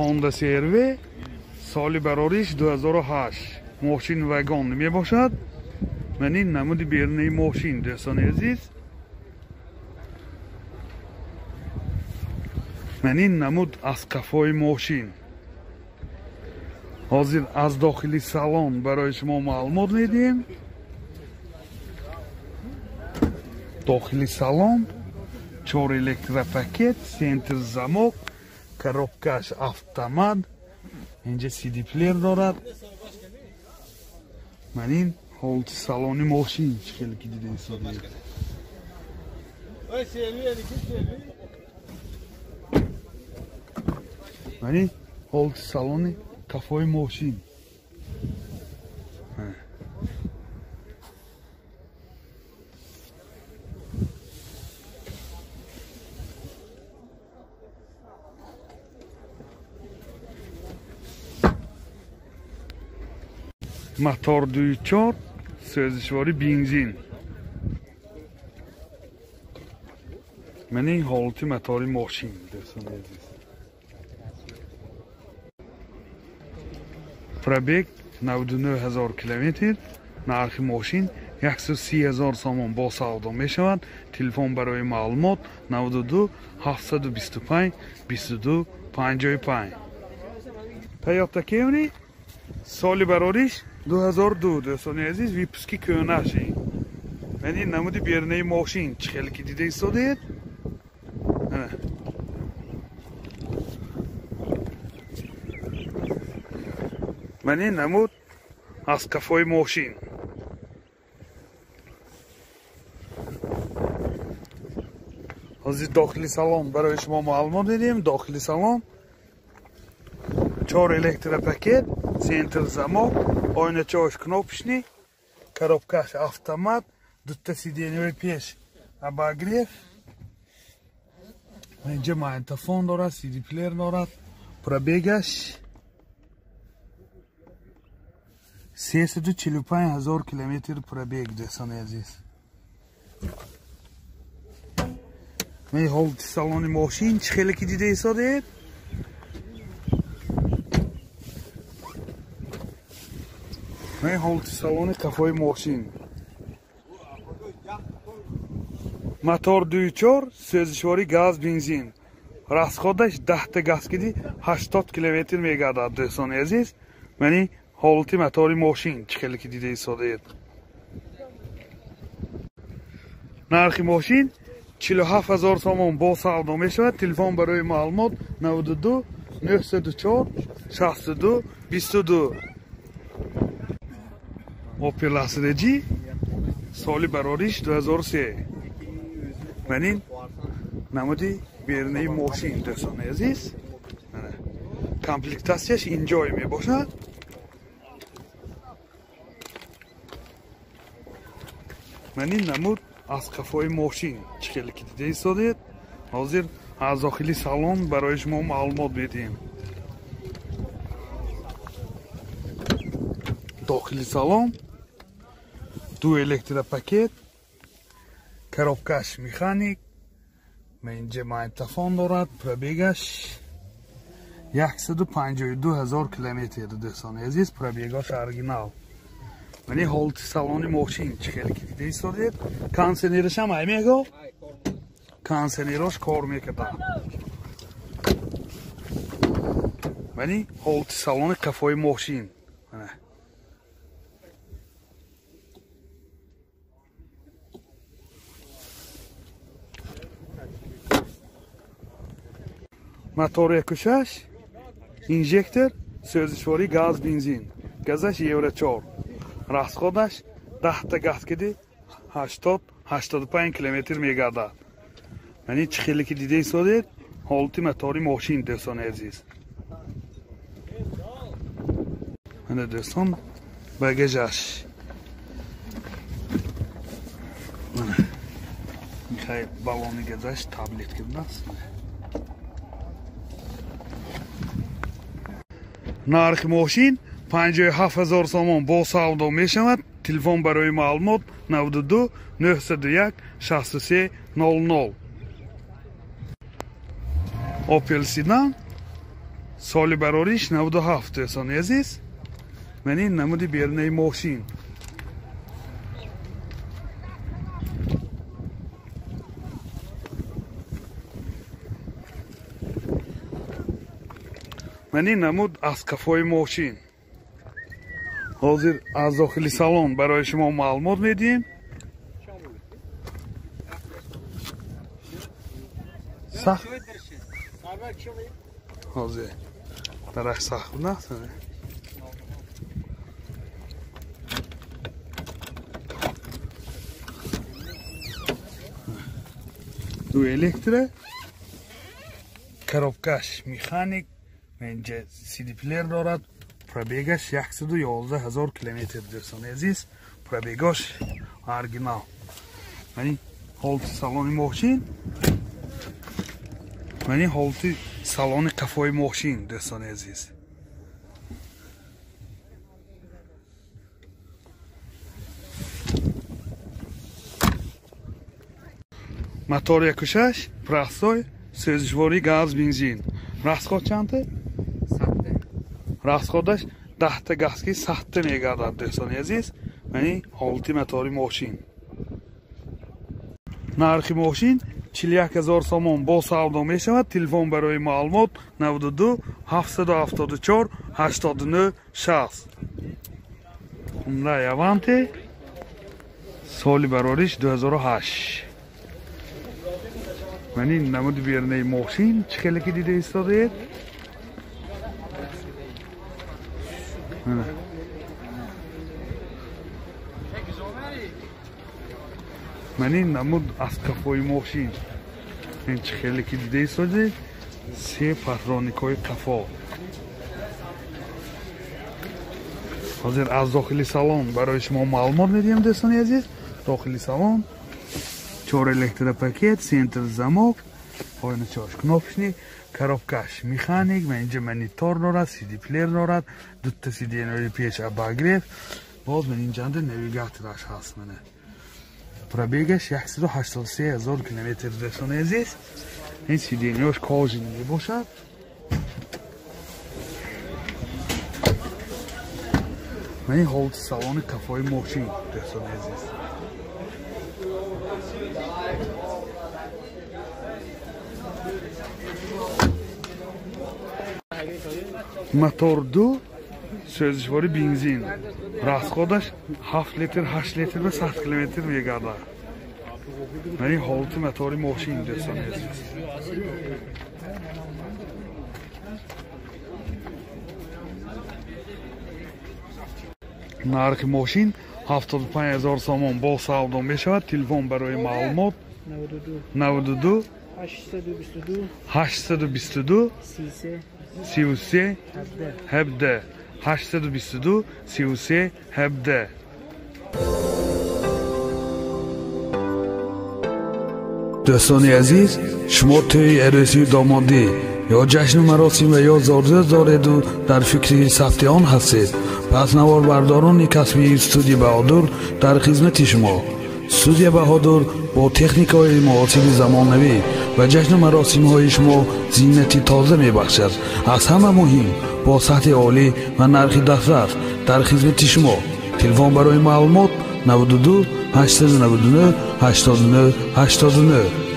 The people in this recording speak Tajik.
Honda CR-V соли барориш 2008 мошин вагон мебошад. Ман ин намуди берунаи мошин дӯстони азиз. Ман ин намуд аз қафои мошин. Ҳозир аз дохили салон барои шумо маълумот медиҳем. Дохили салон 4 электропакет, центр замок, коробкаш автомат, инҷа CD плеер дорад. Ман ин ҳолати салони мошин чӣ хеле ки дида истодед. Ман ин ҳолати салони қафои мошин. Мотор 2.4 сӯзишвори бензин. Ман ин ҳолати мотори мошин дӯстони азиз. Пробег 99 000 километр. Нархи мошин 130 000 сомон бо савдо мешавад. Телефон барои маълумот 92 725 22 55. Toyota Camry соли барориш 2002 дӯстони азиз, випуски кӯҳнаш. Ман ин намуди берунаи мошин чӣ хеле ки дида истодед. Ман ин намуд аз қафои мошин. Ҳозир дохили салон барои шумо маълумот медиҳем. Дохили салон 4 электропакет, центр замок, ойначаҳош кнопочный, коробкаш автомат, дута сиденьяи пеш обогрев, инҷа магнитофон дорад, CD плеер дорад. Пробегаш 345 000 километр пробег дӯстони азиз. Ман ҳолати салони мошин чӣ хеле ки дида истодед. Ман ҳолати салони қафои мошин. Мотор 2.4 сӯзишвори газ бензин. Расходаш 10 та газ киди 80 километр мегардад дӯстони азиз. Ман ин ҳолати мотори мошин чӣ хеле ки дида истодед. Нархи мошин 47 000 сомон бо савдо мешавад. Телефон барои маълумот 92 904 62 22. Opel Astra G соли барориш 2003. Ман ин намуди берунаи мошин дӯстони азиз. Комплектатсияш инҷое мебошад. Ман ин намуд аз қафои мошин чӣ хеле ки дида истодед. Ҳозир аз дохили салон барои шумо маълумот медиҳем. Дохили салон ду электропакет, коробкаш механик, инҷа магнитофон дорад. Пробегаш 152 000 километр дӯстони азиз, пробегаш оригинал. Ман ин ҳолати салони мошин чӣ хеле ки дида истодед. Кондиционераш ҳам ай мего? Кондиционераш кор мекард. Ман ин ҳолати салони қафои мошин. Мотор 1.6 инжектор, сӯзишворӣ газ бензин. Газаш Евро 4. Расходаш 10 та газ киди 80-85 километр мегардад. Ман ин чӣ хеле ки дида истодед ҳолати мотори мошин дӯстони азиз. Мана дӯстон багажаш. Михай баллони газаш таблетка будааст. Нархи мошин 57 000 сомон бо савдо мешавад. Телефон барои маълумот 92 901 63 00. Opel Sedan Соли барориш 97 дӯстони азиз. Ман ин намуди берунаи мошин. Ман ин намуд аз кафои мошин. Ҳозир аз дохили салон барои шумо маълумот медиҳем. Сахт. Ҳозир дарах сахт буд. Ду электро, коробкаш механик, инҷа CD плеер дорад. Пробегаш 111 000 километр дӯстони азиз. Пробегаш оригинал. Мани ҳолати салони мошин. Мани ҳолати салони қафои мошин дӯстони азиз. Мотор 1.6, простой, сӯзишвории газ, бензин. Расход чанд? Расходаш 10 газки 100 мегардад дӯстони азиз. Мани ҳолати мотори мошин. Нархи мошин 41 000 сомон бо савдо мешавад. Телефон барои маълумот 92 774 89 60. Hyundai Avante, соли барориш 2008. Мани намуди берунаи мошин чӣ хеле ки дида истодаед. Мани намуд аз қафои мошин. Ин чӣ хеле ки дида истодаед, се патроникҳои қафо. Ҳозир аз дохили салон барои шумо маълумот медиҳем дӯстони азиз. Дохили салон 4 электропакет, центр замок, поёни 4 кнопочный, коробкаш механик, ва инҷа монитор дорад, CD плеер дорад, дута CD-ҳои пеш обогрев, боз ман инҷанда навигатораш ҳаст. Мана пробегаш 183 000 километр дӯстони азиз. Ин CD-ҳояш кожаный мебошад. Ман ин ҳолати салони қафои мошин дӯстони азиз. Мотор 2, сӯзишвори бензин. Расходаш 7 литр, 8 литр ва 100 километр мегардад. Ман ин ҳолати мотори мошин дӯстони азиз. Нархи мошин 75 000 сомон бо савдо мешавад. Телефон барои маълумот 92 822 33 17 822 33 17. Дӯстони азиз, шумо тӯи арӯсию домодӣ ё ҷашну маросим ва ё зорзӯз дореду дар фикри сабти он ҳастед, пас наворбардорони касбии студия Баҳодур дар хизмати шумо. Студия Баҳодур бо техникаҳои муосири замонавӣ ва ҷашну маросимҳои шумо зинати тоза мебахшад. Аз ҳама муҳим бо сатҳи олӣ ва нархи дастрас дар хизмати шумо. Телефон барои маълумот 92 899 89 89.